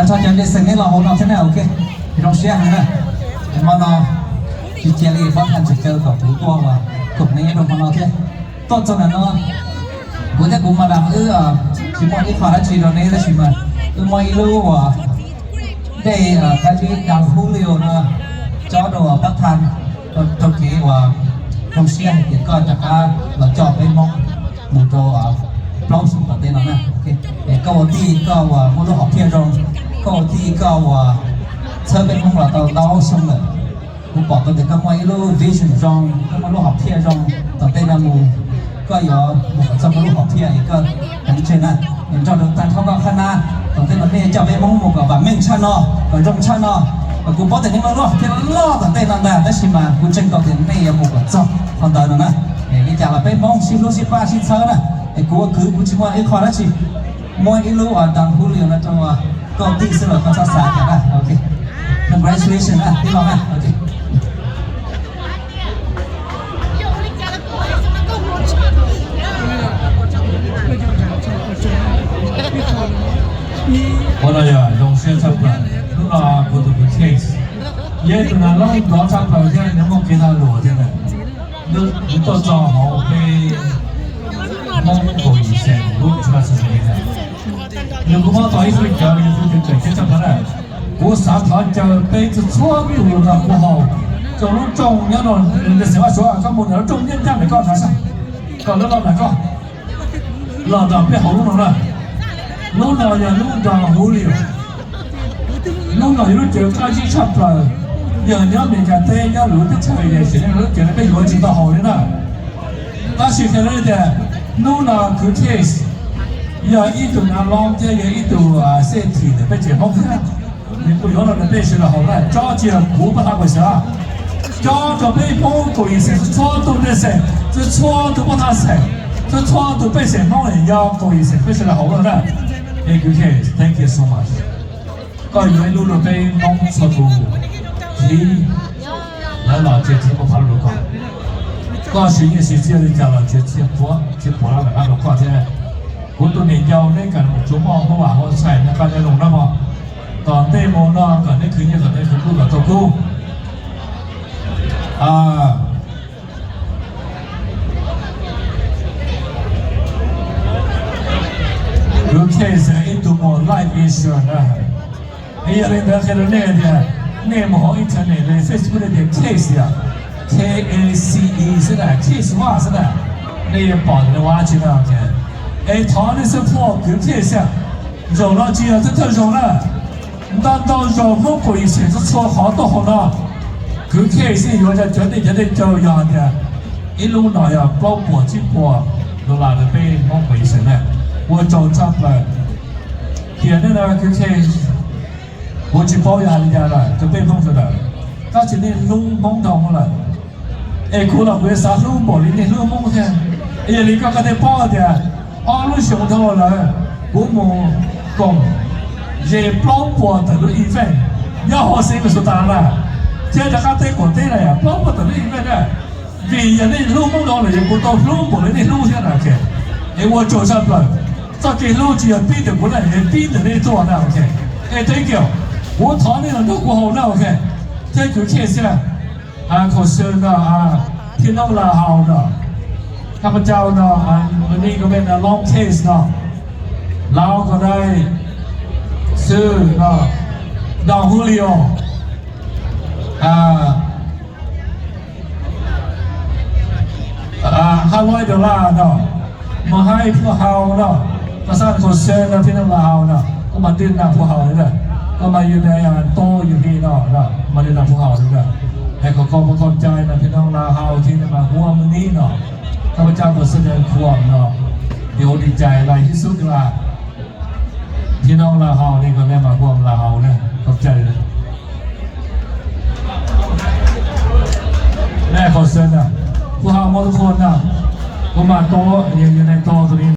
Tso cov dej xeem neb los hauv no thiab na, ok. Zoo siab heev na. Hmo no tsis cia li pab tham tseem caw kom kuv tuaj ua koom neb nyob rau hmo no thiab. Tuaj txog ntawm no, kuv thiab kuv madam wb tsis muaj ib qho dab tsi rau neb tab sis mas wb muaj ib lub uas dej kab zib Don Julio no cob rau pab tham rau kev uas zoo siab hais tias koj rov qab los coj peb Hmoob mus rau plaub xyoo tom ntej no na. Koj ua tij koj uas muaj lub hom phiaj zoo, koj ua tij koj uas txhawb peb Hmoob los tau ntau xyoo lawm. Kuv pom tau tias koj muaj ib lub vision zoo, koj muaj lub hom phiaj zoo, tom ntej no mus koj yuav mus kom txog koj lub hom phiaj es koj teev tseg na. Es nrog rau tag nrho koj qhab nab, tom ntej no nej coj peb Hmoob mus kom vam meej tshaj no, kom zoo tshaj no. Kuv paub tias nej muaj lub hom phiaj loj tom ntej no ntag tab sis mas kuv ntseeg tau tias nej yuav mus kom txog qhov ntawd no na. Li cas los peb Hmoob sib hlub sib pab sib txhawb na. Es kuv ua kwv kuv tsis muaj ib qho dab tsi, muaj ib lub uas Don Julio no rau koj tij xwb los koj txhob xav cas na. Ok, congratulations na tij laug na. Ok. Ua no yog zoo siab tshaj plaws, hnub no kuv tus kwv Case, yog ib tug nas loob nrov tshaj plaws thiab nws muaj kev lag luam thiab na. Nws tuaj txog hauv peb Hmoob kaum yim xeem lub international meeting, nws kuj muab tau ib feem cawv, ib feem cawv tseem ceeb tshaj plaws na. Kuv xav thov caw peb txhua txhua tus los nrog kuv haus rau lub rooj nyob rau xeem Vaj Suav, koj mus ntawm lub rooj nyob ncaj ntawm koj ntag, kom lawv los ntawm koj, los nrog peb haus lub no na. Lub no yog lub Don Julio. Lub no yog lub cawv qab zib tshaj plaws, yog nyob Meskas teb nyob lwm teb chaws es sim neej lub cawv no peb yuav tsis tau haus li na. Tab sis qhia rau nej tias hnub no kwv Case yog ib tug nas loob thiab yog ib tug xej thim ntawm peb tsev Hmoob thiab. Nws kuj yuav los nrog peb sawv daws haus na, cob tsis yog kuv pab thab pes xeem, cob rau peb Hmoob kaum yim xeem txhua txhua tus pej xeem, txhua txhua tus pab thab xeem, txhua txhua tus pej xeem Hmoob yog kaum yim xeem peb sawv daws haus no na. Es kwv Case, thank you so much. Koj yuav ib lub rau peb Hmoob txhua tus thib, lawv los tsia txhia puav phav rau koj. Koj siv nyiaj siv txiaj li cas los tsia txhia puav txhia puav rov qab rau koj thiab. Kuv tus niam yau neb kam tsuas muaj huab vam huab txhais nyob qab nyob zoo na mog. Tom ntej mus no kom neb khwv nyiaj kom neb khwv kub kom tau kub. Kwv Case ib tug muag life insurance na. Yog li ntawd qhia rau nej tias nej mus hauv internet li Facebook nej tias Case yog K A C E xwb na, Case Vaj xwb na, nej yuav pom tias nws ua dab tsi na. Es thov nej support kwv Case, zaum no tsis yog thawj thawj zaug na. Ntau ntau zaus Hmoob kaum yim xeem txhua txhua qhov tuaj hauv no, kwv Case yuav cov cawv dej cawv dej cawv yog hais tias ib lub no yog plaub puas tsib puas dollar rau peb Hmoob kaum yim xeem na. Ua tsaug tshaj plaws. Tiam neej no kwv Case, kuv tsis paub yog hais li cas lawm rau peb Hmoob sawv daws, tab sis nej hlub Hmoob dhau lawm. Es kuv los kuv yuav xav hlub npaum li nej hlub Hmoob thiab. Yog li koj thiaj paub tias ob lub xyoo dhau lawm kuv mus koom ze plaub puas tawm lub event nyob hauv Xeev Khuam Xu Tas na, thiab rov qab teb kuam teb na, plaub puas tawm lub event na. Vim yog nej hlub Hmoob dhau lawm yog kuv tau hlub npaum li nej hlub thiab na. Es ua tsaug tshaj plaws. Txoj kev hlub tsis yog pib ntawm kuv na, es pib ntawm nej tuaj na. Es thank you, kuv thov nej los nrog kuv haus na. Ok, thiab kwv Case, khom xwm no, Phij Noob Las Haus no, khab pab cau no, ni ko me no Long Case no, Laus Kom Dai, Xwm no, Don Julio, Hab Loib Dos Laj no, Mas Haib Phuj Haus no, Pas Xaj Khom Xwm no, Phij Noob Las Haus no, koj mas twj nam Phuj Haus li ntawd, koj mas yug na, Tub Yug Hli no, mas twj nam Phuj Haus li ntawd. Es kom koj, koj cai no Phij Noob Las Haus thiab mas Huam Nib no, khab pab cau Khom Xwm Khuam no, yuav ua li cas los hib xub klas Phij Noob Las Haus li ko nej mas Huam Las Haus na, koj cai na. Nej Khom Xwm na, Phuj Haus Mos Khos na, kuv mas Tub, yog nej Tub tus ni